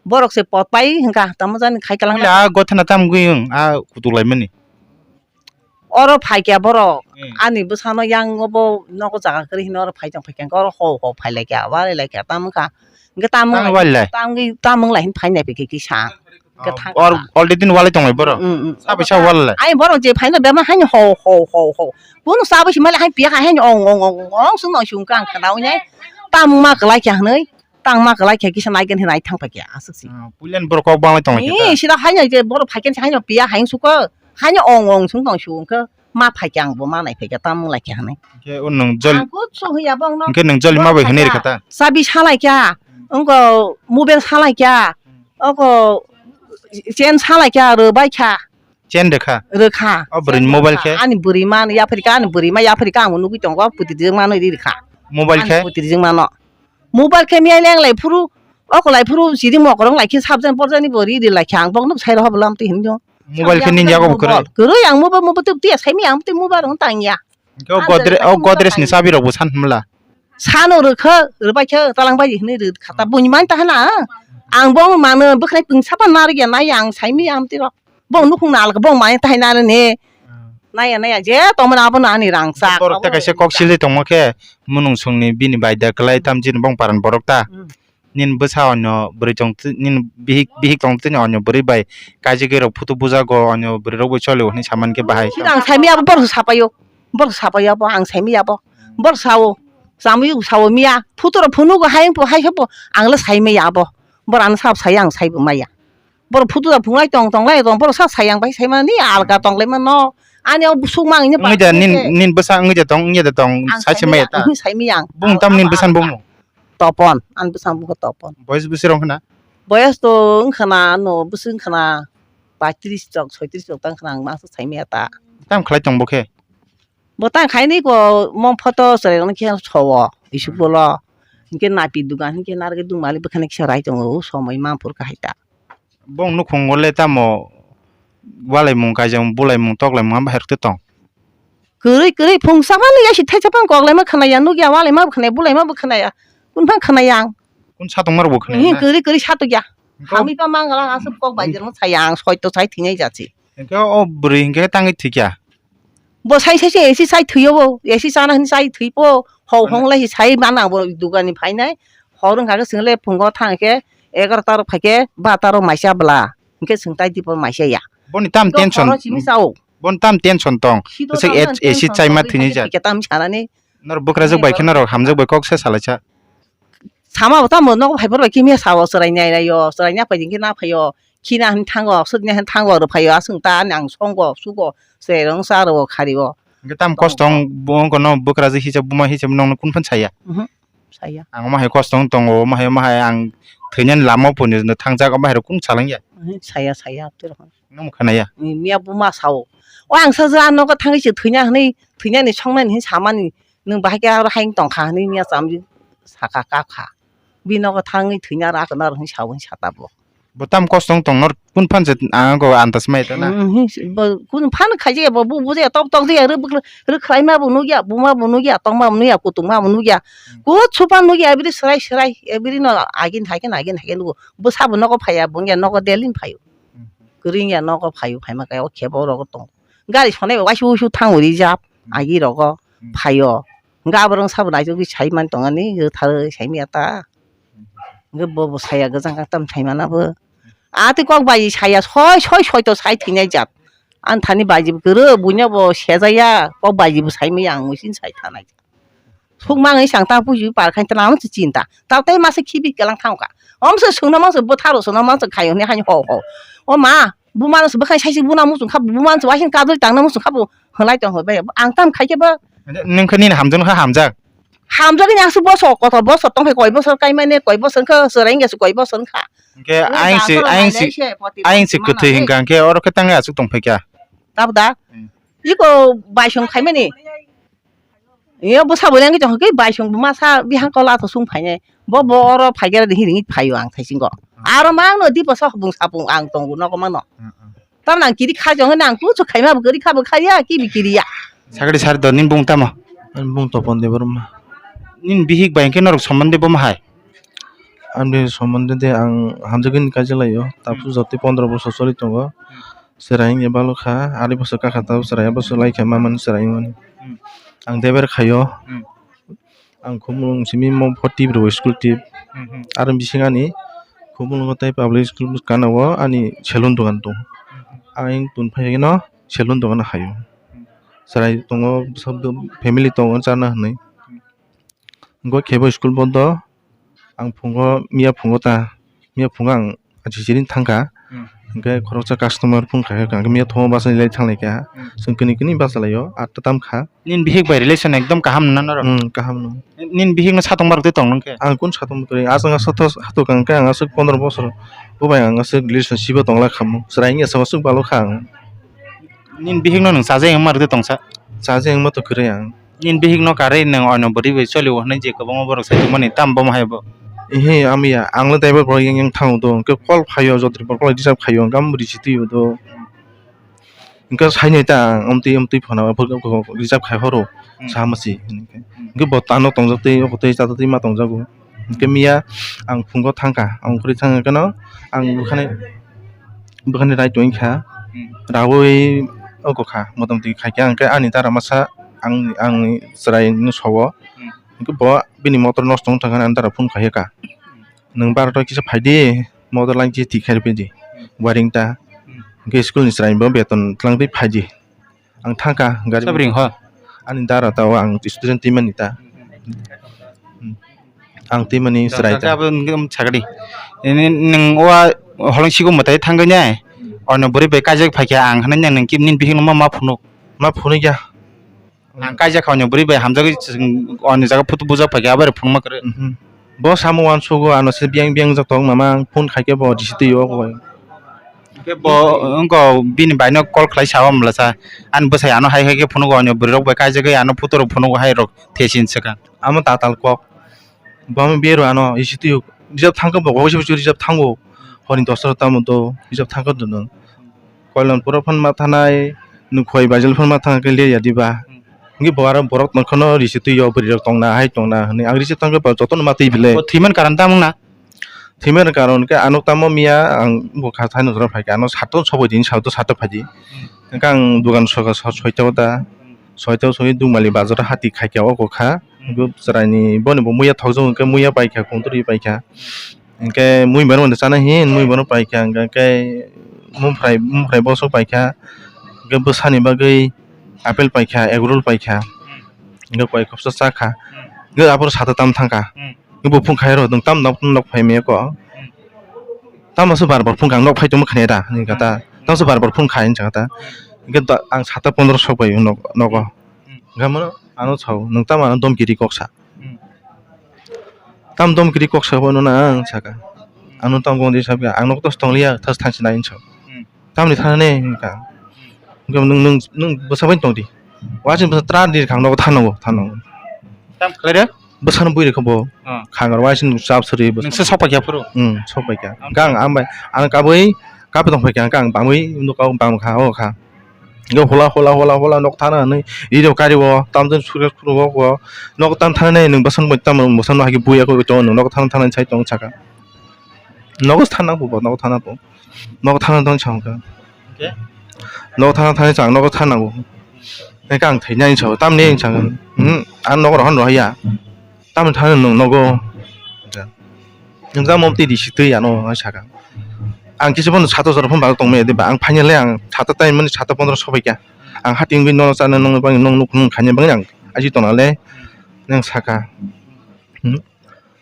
Borok se pot pai hwnkha tamo jani khai kalang. Puila a gothana tam gwi wng a kutuk laimani. Oro phaikya borok ani bwsano yang obo nogo jaga kwrwi hino oro phai tong phaikya oro ho ho phai laikya wari laikya tamo wngkha. Hwnkhe tamo tamung lai hin phai nai phaikya kisa. Already ni walai tonglai borok. Sabai sa walai. Ai borok je phaino bema haino ho ho ho ho. Bono sabai si mali hai piya hai haino ong ong ong ong sung no sung kang khana oi nai. Tam ma kwlai kya hwnwi. Tang ma kwlai kya kisa nai gen hinai thang paikya aswk si. Puilan borok kok banglai tonglai kya. Ni sida haino je borok phaiken haino piya haino suko. Haino ong ong sung tong sung khe ma phaikya ang bo ma nai phaikya tam lai kya hwnwi. Khe o nwng jol. Ang kutsu hwnya bong no. Hwnkhe nwng joli ma bai hwnwi rwkha ta? Sabi salai kya. Wngko mobile salai kya. Oko chain salai kya rwbai kha. Chain rwkha? Rwkha. O bwrwini mobile khe? Ani bwrwi ma yapharikha, ani bwrwi ma yapharikha, ang nugwi tongo, pwtijwk manwi ri rwkha. Mobile khe? Pwtijwk mano. Mobile khe miyai leng lai phuru, oko lai phuru, siri mokorong lai khe sabjani porjani bo ri ri lai kha, ang bokno sai rw habo lamtwi hinwi. Mobile khe nini yago bo kwrwi? Kwrwi ang mobile, mobile tei twi sai mi ang tei mobile rok tang ya. Hwnkhe o Godre-, o Godrejni chabi rok bo san hwnmwla? Sano rwkha, rwbaikha, talang bai hinwi rwkha ta, buini man ta hana. Ang bo mano bwkhwnai pung sapa narwkya nai ang saimi amtwi rok. Bo nukhung nal bo mani tai nani ne. Naya naya je tongmani abono ani rangchak. Borok ta kaisa kok silwi tongma khe munung songni bini bai da kwlai tam jin bong paran borok ta. Nini bwsa onyo bwrwi tong nini bihik bihik tong tini onyo bwrwi bai kaijagwi rok photo bujago onyo bwrwi rok bai choli hwnwi samani khe bahai. Ang saimi abo borok sapaio. Borok sapaio abo ang saimi abo. Borok sao. Samui sao miya. Photo rok phunuk hai hai sabo ang le saimi abo. Borok ano sab sai ang saibo maya. Borok photo da phunglai tong tonglai tong borok sa sayang bai saimani alga tonglaima no. Ani o busuk mang ni Wngwi da nin, nin bwsa wngwi da tong, wngya da tong, Ang sai se saimaya maya, ta. Ang saimaya ang. Bung Ang tam nin ang bwsan ang bung. Topon, ang bwsa bung Topon. Boyes bwswi rong khna? Boyes to wngkhana, no bwswk wngkhana, paitris chok, soitris chok tang khna, ang masa saimaya ta. Tam khlai tong bo khe? Bo tang khaini ko, mom photo chwrai rok khe sowo, isuk bolo. Hinkhe napi dugan, hinkhe narwgwi dungmali bwkhani kisa rai tongo, o somoi mampur kahai ta. Bong nukhungo le tamo walaimung kaijak bulaimung toklaimung abo hai rwktwi tong. Kwrwi kwrwi phung samani yasi thaichapang koklaima khwnaya nukya walaima bo khwnaya bulaima bo khwnaya kunphang khwnaya ang. Kun satongma rokbo khwnaya Hin na? Kwrwi kwrwi satokya. Hingke Hami pa mangala aswk kok bai jermo saya ang soito sai thinai jachi. Hingke o bwrwi hingke tangwi thikya. Bo sai sai se esi sai thwiyo bo esi chana hin sai thwipo hau Ano hong lai sai mana bo dugani phainai. Hor wngkha khe chwng le phungo thang khe egarota rok phaikhe bata rok maisa bwla. Hinkhe chwng tai tipo maisa ya. Boni tam Hinkhe tension. Horo simi sao. Boni tam tension tong. Sito Bwswk tamo esi tension chaima tong, thini hinkhe ja. Thikhe tam sanani. Nor bukrajwk bai khe norok hamjak bai kok se salaisa. Sama bo tamo nogo phaiphor bai kimya sao chwrai nai rai yo chwrai nya phai dingkhe na phaio khina hin thango sudnya hin thango rw phaio aswng ta ani ang songo sugo chwrai rong cha rw khari o. Hinkhe tam kosto wng bo wngkha no bukrajwk hisa buma hisa nongno kun phan saya. Mhm. Saya. Ang omo hai kosto wng tongo omo hai omo hai ang thwinani lama o puni thangjak omo hai rok kung salangya. Mhm, saya saya abdurrahman. Nung khwnaya. Miya buma sao. O ang sa ja nogo thangwi se thwina hwnwi thwinani songnani hin samani nwng bahai khe aro haing tongkha hwnwi miya chamdi saka kakha. Bi nogo thangwi thwina ra kwna rw hwn sao hwn sata bo. Bo tam kosto wng tong nor kun phan se ang go antas mai ta na. Kun phan khaijaya bo bu bujaya tok tok jaya rw bwkle rw khlaima bo nukya buma bo nukya tongma bo nukya kutungma bo nukya. Kut supan nukya ebri swrai swrai ebri no agin hagen agin hagen nugo bwsa bo nogo phaiya bungya nogo delin phaio. Kwrwngya nogo phaio phaima khe o khebo rogo tongo. Gari sonai bai waisi wuisu thango rijak agi rogo phaio. Hwnkhe aborok sabo naitugwi sai man tongani tharwi saimaya ta. Hwnkhe bo bo saya gajang khe tam saimana bo. A twi kok bai saya soi soi soi to sai thwinai jat. Ani thani baji bo kwrwi buino bo sejaya kok baji bo saimaya ang muisin sai thanai. Thukma wngwi chang ta puji par khai tana se chinta. Ta tei masa khibi kelang thang kha. Om se sungna masa bwtharo sungna masa khai hwnwi haino ho ho. O ma, buma no se bwkhai sai se buna muchung kha buma no se waising kadri tangna muchung kha bo hwnlai tong hoi bai. Ang tam khai khe ba. Nung khe nini hamjak kha hamjak. Hamjak ni asuk bosor kotor bosor tong khe koi bosor kai mane koi bosor kha serai nge se koi bosor kha. Hingke ayang se ayang se ayang se kwthwi hingka hingke oro khe tang asuk tong phai kha. Tabda. Iko baisong khai mani. Iyo bwsa bo lengwi tongkha khe baisong buma sa bihang kola to sung phainai. Bo bo oro phaikhe de hiring phaio ang thaisingo. Aro mangno dipo sa bung sapung ang tongo nogo mano. Tamno ang kiri kha jong nang kuchu khaima bo gari kha bo khaya ki bi kiriya. Sakri sar do nin bung tamo. Ani bung Topon Debbarma. Nin bihik bai khe norok sombonde bo mahai. Ani bihik sombonde de ang hamjagwi kaijak laio. Tapsu jotwi pondro bosor choli tongo. Chwrai wngya balo kha, ari bwswk kakha tabuk chwrai, bwswk lai kha mamani chwrai wngmani. Hmm. Ang deber khaio. Hmm. Ang Khumulwng simi mo pho tip rw school tip. Hmm, hmm. Aro bising ani Khumulwngo tei public school kana o ani salon dogan tong. Hmm, hmm. Ang tun phai no salon dogan haio. Hmm. Chwrai tongo, family tongo chana hinwi. Hmm. Hwnkhe kebo school bondo ang phungo miya phungo ta miya phungo ang achichiri thangkha. Hmm. Hwnkhe khoroksa customer phung kha khe miya thomo bachai lai thang lai kha. Hmm. Chwng kini kini bachalaio atta tam kha. Nini bihik bai relation ekdom kaham nana norok? Hmm, kaham no. Nini bihik no satong barok twi tong nung khe? Ang kun satong bwtwi aswk aswk to hatok ang khe ang aswk pondro bosor bo bai ang aswk relationship o tong lai khamu chwrai wngya aswk balo kha ang. Nini bihik no nwng chajakma rwtwi tongsa? Chajakma to kwrwi ang. Nini bihik no karwi nwng ono bwrwi bai choli o hwnwi je kwbangma borok sai tongmani tamo bomo hai bo? Ehe, amiya, ang le driver bo yang yang thango do, hwnkhe call phaio, jotri bo call reserve khaio, hwnkhe amo risi twi o do. Hwnkhe sai nai ta ang, amtwi amtwi phano reserve khai horo, hmm, sama si, hwnkhe. Hmm. Hwnkhe bo tano tongjak twi, oko twi chata twi ma tongjago. Hwnkhe miya ang phungo thangkha, ang kwrwi thangkha no, ang bwkhani, bwkhani rai tongkha, hmm, rawi oko kha, motamti khaikhe ang khe ani dara masa ang, ang chwrai no sowo. Hmm. Hwnkhe bo bini motor nosto wng thangkha ani dara phone khaikha. Nwng baroto kisa phaidi, motor line kisa thik khai rwphaidi, hmm, wiring ta. Hmm. Hwnkhe school ni chwrai bo beton twlang twi phaidi. Ang thangkha gari. Sabring ho? Ani dara ta o ang student twi mani ta. Hmm. Ang twi mani chwrai ta. Abo wngkhe sakdi. Nini nwng o holong sigo mwtai thangwi nai. Ono bwrwi bai kaijak phaikha ang hwnwi nang nini bihik no ma ma phunuk. Ma phunukya. Ang kaijak kha, onyo bwrwi bai hamjagwi chwng, oni jaga photo bujak paikha, abai phunukma kwrwi. Mhm. Bo samo uansugo, ano se biyang biyang jak tong mama, ang phone khaikhe bo risi twi o koi. Hwnkhe bo wngkha bini baino call khlai sao mlasa, ani bwsai ano hai hai khe phunugo, onyo bwrwi rok bai kaijagwi ano photo rok phunugo hai rok thesin swkang. Amo tatal kok. Bo bero ano isi twi o. Rijab thangkhe bo, bo rijab thango. Honi dosta tamo to rijab thangkhe dono. Koilan pura phano ma thanai, nukhoi bajil phano ma thangkhe le ya diba. Hmm. Ngi bo aro borok tongkhano risi twi o, bwrwi rok tongna, hai tongna hwnwi. Ang risi tongkhe bo jotono ma twi bile. Bo thwiman karon tamo wngna? Thwiman karon khe ano tamo miya ang bo kha thani jora phaikha, ano sato sokoi din, sato sato phaidi. Hmm. Hwnkhe ang dugan soka so-, soita o ta. Hmm. Soita o sogwi Dugmali bazar o hati khaikha o kokha. Hmm. Bo chwraini boni bo muya thokjak hwnkhe muya paikha, kuntri paikha. Hwnkhe mui mano chana hin, mui mano paikha, hwnkhe mumphrai, mumphrai boso paikha, hwnkhe bwsani bagwi apple paikha, egg roll paikha, hwnkhe koi khopsa chakha, hwnkhe aphuru sata tam thangkha, hwnkhe bo phung khairo, nwng tam nok, nok phai maya ko, tamo se bar bar phung kha, ang nok phai tongma khani da, hwnkhe ta, tamo se bar bar phung kha, hwnwi sakha ta, hwnkhe ang sata pondro sok bai nok, nogo, hwnkhe mano ano sao, nwng tamo ano domki ri kok sa. Hmm. Tam dom kiri kok sa bono na ang saka. Ano tam gong di sabya, ang nok tos tong liya, tas thang sinai hinso. Hmm. Tamni thana ne hinka. Hwnkhe nwng, nwng, nwng bwsa bai tong di. Waising bwsa tra di khang nogo thanango, thanango. Tam khlai de? Bwsano bui rikha bo. Ah. Khangar waising chap sari bwsa. Nwng se sok paikha phuru? Hmm, sok paikha. Ang hwnkhe ang, ang bai, ang kabui, kape tong paikha, hwnkhe ang bangwi nukha, bang kha, o kha. Hwnkhe hola, hola, hola, hola, nok thana hinwi, ri rok kari o, tamjani suri phuru o, nok tam thana hinwi nwng bwsano bai tamo bwsano hai khe buya khe tongo, nwng nok thana thana hinwi sai tongo saka. Nogo thana bo, nogo thana bo. Nogo thana tong chang kha. Hwnkhe? Nogo thana thana chang, nogo thana bo. Hwnkhe ang thwi nai hinwi sao, tamni hinwi chang, hmm, ang nogo rohor rohor ya. Tamni thani nwng nogo. Nwng jamo twi risi twi ano hai saka. Ang kisa bono sata jora phano bagwi tongmaya diba. Ang phainale ang sata time mani sata pondro sobaikha. Ang hati wngwi nono chana nungni bagwi nung nuk nung khaina bagwi ang aji tonale nang saka. Hmm.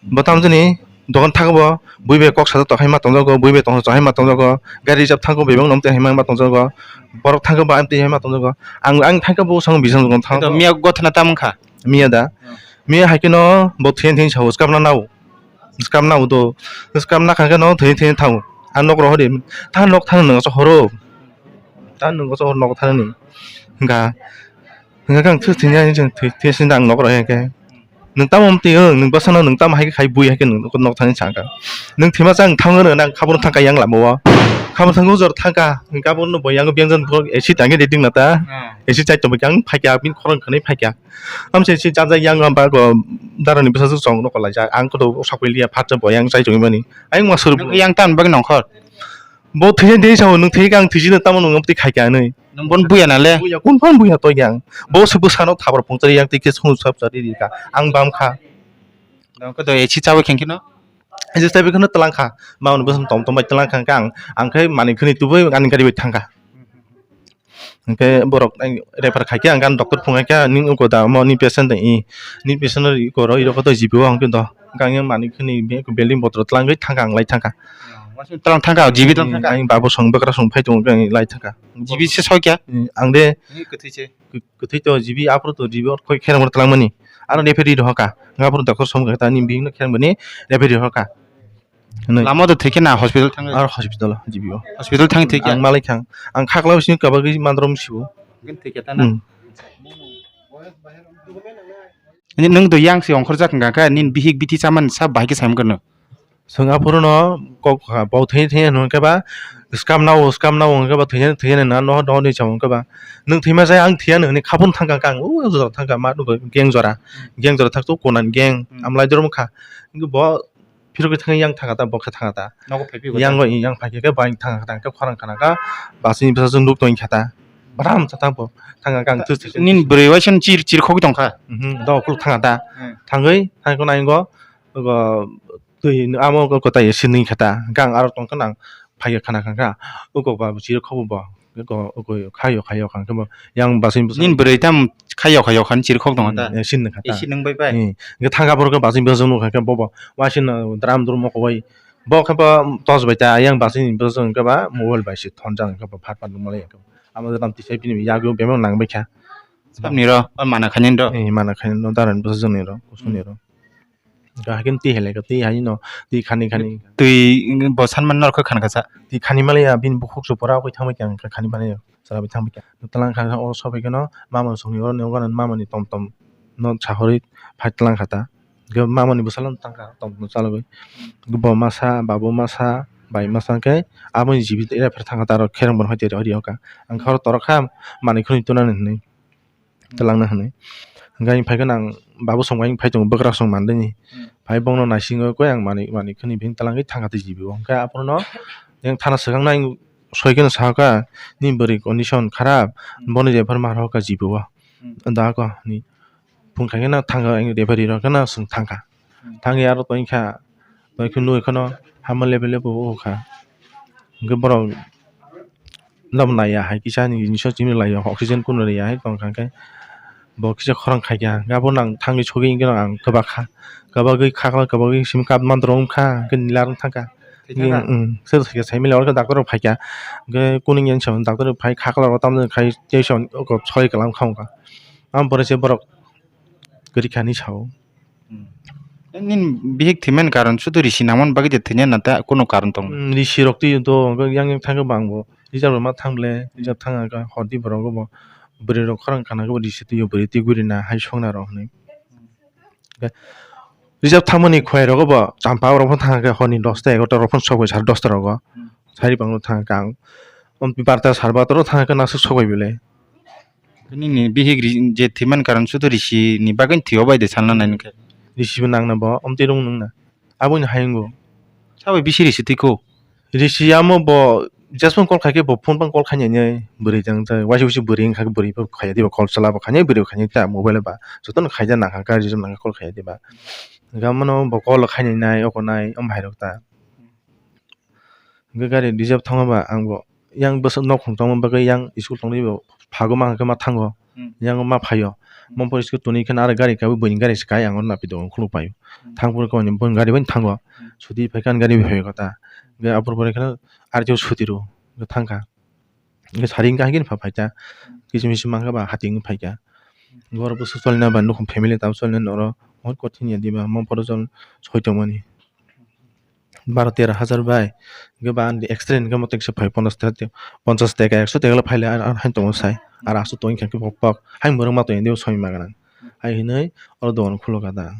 Bo tamjani dogan thago bo bui bai kok sata tong hai ma tongjago, bui bai tong hai ma tongjago. Gari rijab thago bebak nom twi hai ma tongjago. Borok thago ba amtwi hai ma tongjago. Ang, ang thangkhe bo sang bising tong thago. Miya gothana tam wngkha? Miya da. Hmm. Miya hai kheno bo thwiya thwiya sao, swkam na nao. Swkam nao do. Swkam na kha khe no thwiya thwiya thao. Ang nok rohor di. Ta nok thang nang so horo. Ta nang so hor nok thang ni. Hwnkha. Hwnkha khe ang thwi thwiya thwiya thwiya sin ang nok rohor khe. Nwng tamo mtwi o, nwng bwsano nwng tamo hai khe khai bui hai khe nwng nok thani changkha. Nwng thwima chang thang nang khabor thangkha yang lama o. Khabor thangkha jor thangkha. Hwnkha bo no bo yang beng jan bo acid ang khe reading na ta. Hmm. Acid chai tongkha ang phaikha bini khorang khwnwi phaikha. Amse si chajak yang ba ko darani bwsajwk chong no kolai jak. Ang koto sakwi liya phatsa bo yang chai tongwi mani. Ayang ma suru. Nwng yang tan bagwi nongkhor. Bo thwi de sao nwng thwi kang thwi jino tamo nwng amtwi khai kha nwi. Nwng bon buya na le? Buya kun phan buya to yang. Bo se bwsano thabar pungchari yang twi khe sung sap chari ri kha. Ang bam kha. Nwng koto esi chawi kheng kheno? Esi chawi kheno tlang kha. Ma nwng bwsano tom tom bai tlang kha ang. Ang khai mani khni tubui ani gari bai thang kha. Hwnkhe borok ang refer khai khe ang gan doctor phungai kha, nini uko da omo ni patient tong i, ni patient no iko ro iro koto G P o hwnkhe do. Hwnkhe ang yang mani khini be building botoro twlangwi thangkha ang lai thangkha. Waising twlang thangkha, G P twlang thangkha? Ang babo song bwkra song phai tongo hwnkhe ang lai thangkha. G P se soi kya? Ang de kwthwi se. Kwthwi to G P aphuru to G P o khoi khe rwngmani twlangmani. Aro referee rohor kha. Hwnkhe aphuru doctor song kha ta ni bihik no khe rwngmani referee rohor kha. Hwnwi. Lama do thwikhe na hospital thangwi? Ar hospital, G P o. Hospital thangwi thwikhe? Ang malai kha. Ang khakla bising kabagwi mandrom sibo. Hwnkhe thwikhe ta na? Hmm. Nini nwng do yang se ongkhorjak hwnkha khe, nini bihik bithi chamani sa bahai khe saimwkha no? Chwng aphuru no kok kha, bo thwi thwi hwnkhe ba, scam nao, scam nao hwnkhe ba, thwi thwi na no, no, ni chamo hwnkhe ba. Nwng thwima jai ang thwiya nini khapun thangkha kang, u jora thangkha ma, geng jora. Geng jora thakto konan geng, hmm, amlai drum kha. Bo phirogwi thangwi yang thangkha ta, bo khe thangkha ta. Nogo phai phai yang bo yang phai khe bai thangkha ta, hwnkhe khorang khana kha, basini bwsajwk nuk tong kha ta. Bram cha ta bo thangkha kha ang. Nini bwrwi waisa chir chir khogwi tongkha. Mhm, do kuluk thangkha ta. Hmm. Thangwi thangkha nai go, go twi amo go kota ye sinwi kha ta. Gang aro tongkha nang phai kha khana kha. Uko ba chir khobo bo. Ko, ko, khayo, khayo, khankhe bo yang basing bwswk. Nini bwrwi tam khayo, khayo khan chirikhok tongo ta? Hmm, acid nangkha ta. Acid nangbai bai? Hmm. Hwnkhe thangkha borok khe basing bwswk nukha khe bobo waising no drum drum mokowai. Bo khe bo torch bai ta, yang basing bwswk hwnkhe ba mobile bai se thonjak hwnkhe bo phat phat nukmalai hwnkhe. Amo jora twi sai bini yagwi bebak nang bai kha. Sabni ro, o mana khaini ro. Eh, mana khaini ro, daran bwsajwkni ro, kusuni ro. Ga hakin twi hai lai ka, twi hai no, twi khani khani. Twi bo sanmani norok khan kha sa. Twi khani maliya, bini bukhuk su pora koi thangbai kha, khani maliya. Chwrabai thangbai kha. Twlang kha, o sobai kheno mama songni oro ni, oro ni mama ni tom tom no sahorwi phai twlang kha ta. Hwnkhe mama ni bwsalo no tang kha tom tom chalogwi. Bo masa, babu masa, bai masa hwnkhe aboni jibi era phar thang kha ta, aro khereng bono hai twi ri oka. Ang khe oro torok kha manwi khwnwi twnani hwnwi twlangna hwnwi. Hwnkhe ang phai kheno ang babu song bai phai tongo, bwkrang song mandeni. Hmm. Phai bongno naisingo koi ang manwi, manwi khwnwi bini twlangwi thang kha tei jibi o. Hwnkhe aphuru no yang thana swkang nai soi kheno sa kha, "Nini bwrwi condition kharap, hmm, bono je phar ma rw kha jibi o." Hmm. Da kha ni phung kha kheno thang kha, ang referee rok kheno swng thang kha. Hmm. Thangwi aro tong kha, tong khe nugwi kheno hama level level o kha. Hwnkhe borok Nokno naiya hai kisa ni jinis o chini lai o, oxygen kunu riya hai tong kha khe bo kisa khorang khai kha. Hwnkhe abo nang thangwi sogwi hwnkhe ang kwbak kha, kwbagwi kha, kwbagwi simi kap mandro wng kha, hwnkhe nila rwng thang kha. Thwi thang kha? Hwnkhe, um, sobo sai mili, oro khe doctor rok phai kha, hwnkhe kunu wngya hinwi sa, doctor rok phai kha, kha, kha, tamni khai tei sa, oko soi kwlam kha wng kha. Amo pore se borok kwrwi kha hinwi sa o. Hmm. Nini bihik thwimani karon sudu risi nangmani bagwi de thwina na ta kunu karon tongo? Hmm, risi rok twi to yang yang thangwi bang bo. Rijak rok ma thang ble, rijak thang ang kha hor di borok bo. Bwrwi rok khorang kana khe bo risi twi o, bwrwi twi guri na hai song na rok hinwi. Rijak thangmani khwlai rok bo champa rok bo thang khe horni dosta egarota rok phano sok bai sar dosta rogo. Hmm. Sari bang thang kha ang. Barta sar barta rok thang khe nasuk sok bai bele. Nini bihik ri-, je thwimani karon sudu risi ni bagwi thwiyo bai de salna nai nokhe. Risi bo nangna bo, omtwi rung nungna. Aboni hayung bo. Sabai bisi risi twi kho. Risi amo bo, jesmani call khai khe bo phone bang call khai nai nai, bwrwi jang jai, waisa waisa bwrwi wngkha khe bwrwi bo khaiya diba call chwla bo khai nai, bwrwi bo khai nai ta mobile ba. Jotono khaida nangkha, gari jom nangkha call khaiya diba. Gamano bo call khai nai nai, oko nai, omo hai rok ta. Hwnkhe gari reserve thangma ba ang bo yang bwswk nok khung tongma bagwi yang school tongwi bo phago ma hwnkhe ma thango. Hmm. Yang ma phaio. Hmm. Mopor school toni khe aro gari kawi buini gari se kai ang oro napi do khuluk paio. Hmm. Thang phuru khe buini gari bai thango. Hmm. Suti phai khe ani gari bai phaio kota. Hwnkhe aphuru pore khe R T O suti rw thang kha. Hwnkhe sari hwnkhe haikhe pha phai kha. Hmm. Kisi misi mankha ba hati wngwi phai kha. Hmm. Borok bwswk choli na ba nukhung family tamo choli na oro. Hor kothin ya diba mopor chol soi tongmani. Baro tero hajar bai, hwnkhe ba ani extra hwnkhe moto kisa phai ponchash taka, ponchash taka, ekso taka le phai le, ar, ar haino tongo sai, ar aswk tongwi kha khe pok pok, haino borok ma tongya dibo soi ma gwnang, hai hinwi oro dogan khuluk kha da.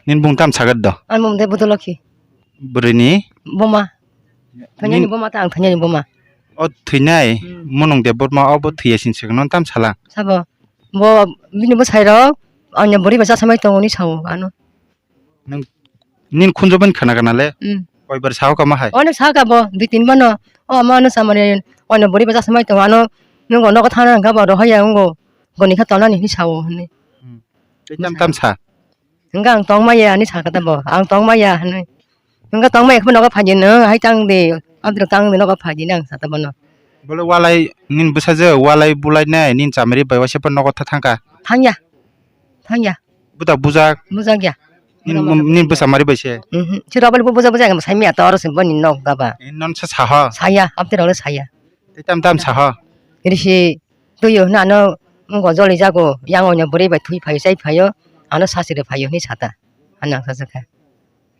Nini bung tam sagar do? Ani bung de Budolokhi. Bwrwini? Buma. Thwinani buma ta ang thwinani buma. O thwinai, hmm, munung de buma o bo thwiya sin swkang no tam sala? Sabo, bo bini bwsai rok, ani bwrwi bai cha samai tongo ni sao ano. Nwng nini khunju bini khwna gana le? Hmm. Koi bar sao kama hai? Onek sao kabo, dui tin bano. O ama ano samani, ono bwrwi bacha samai tongo, ano nungo nogo thana hwnkha bo rohor ya wngo. Goni khe tonani hinwi sao hinwi. Hmm. Tei tam tam sa? Hwnkha ang tongma ya hinwi sakha ta bo. Ang tongma ya hinwi. Hwnkha tongma ya khe nogo phaidi nw, hai tang di. Abdrok tang di nogo phaidi nang sata bono. Bole walai nini bwsajwk walai bulai nai nini chamari bai waisa phano nogo tha thangkha? Thangya. Thangya. Budak bujak? Bujak ya. Nini, nini bwsa mari bai se? Mhm. Siro aboni bujak bujak ang sai miya to oro se boni nok gaba. Eh, non sa saha? Saya, abte role saya. Tei tam tam saha? Risi tuyo na ano ngo joli jago yang onya bwrwi bai thui phayo chai phayo ano sasire phayo hinwi sata. Ano ang sajak kha.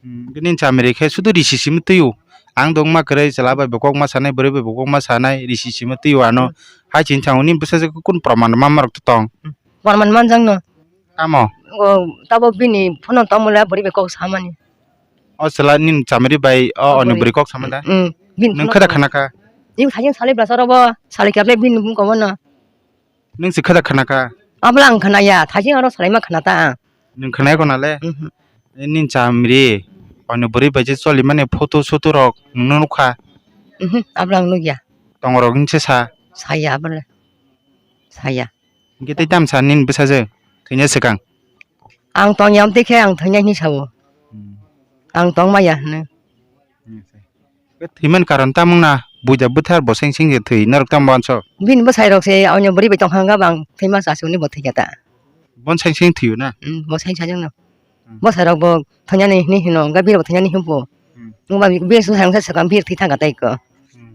Hmm, nini chamari khe sudu risi simi twi o. Ang dong ma kwrwi chwla bai bo kok ma sanai, bwrwi bai bo kok ma sanai, risi simi twi o ano. Hmm. Hai chini thang nini bwsajwk khe kunu proman ma ma rok to tong? Hmm. Proman manjak no. Tamo? O, tabo bini phone tongmole bwrwi bai kok samani. O chwla nini chamari bai o, o ani bwrwi kok samani da? Hmm, bini phone khada khana kha? Ing thajin salai bwlasa robo, salai khe bini bung kobo no. Nwng se khada khana kha? Abla ang khana ya, thajin oro salai ma khana ta ang. Nwng khwnai kho nale? Mhm. Nini chamri, ani bwrwi bai je choli mani photo soto rok nwng nukha? Mhm, abla ang nukya. Tong rok hinse sa? Saya abla. Saya. Hingke tei tam sa nini bwsajwk? Thwina swkang? Ang tong ya, amtwi khe ang thwina hinwi sao. Hmm. Ang tong maya hwnwi. Hmm. Thwiman karon tamung na, buida bwthar bo seng seng se thwi, norok tamo uansuk? Bini bwsai rok se, onyo bwrwi bai tongkha hwnkha bang thwima chasugni bo thwikha ta. Bon seng seng thwiyo na? Hmm, bo seng sajak no. Hmm. Bwsai rok bo thwinani hinwi hino, hwnkha bini bo thwinani hinwi bo. Hmm. Nwng ba bini swkang sa swkang bini thwi thangkha tei ko. Hmm.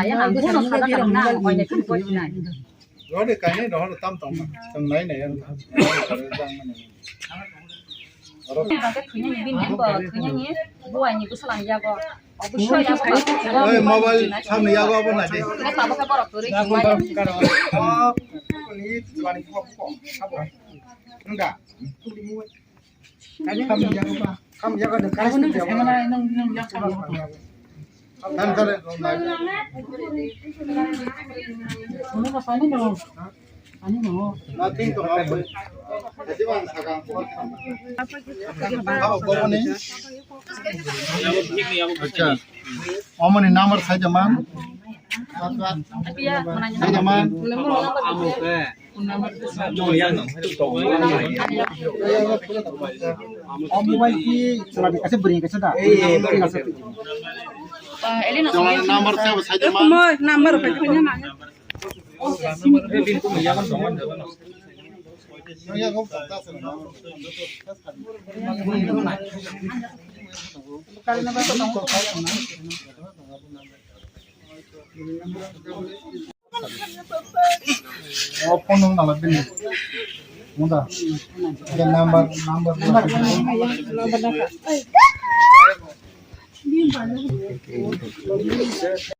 kaya nang, buno sada kang nang, oine kung koi nai. Rode kainai rohor tam tong ma. Tong nai nai ang. Oro. Bangke thwinani bini bo thwinani buaini bwswlang yago. Obosoi yago. Oi, mobile samni yago abo nai de. Nge tabuk khe borok kwrwi tongmani. Ni twani kok kok. Abo. Nda. Kam yago ba. Kam yago de. Kam yago. Acha. Omoni number sai jaman. Sai jaman. O mobile ki chwla di kaisa bwrwi kaisa da. Chwla number sai sai jaman. Number. O phone nung nala bini. Munda. Number, number.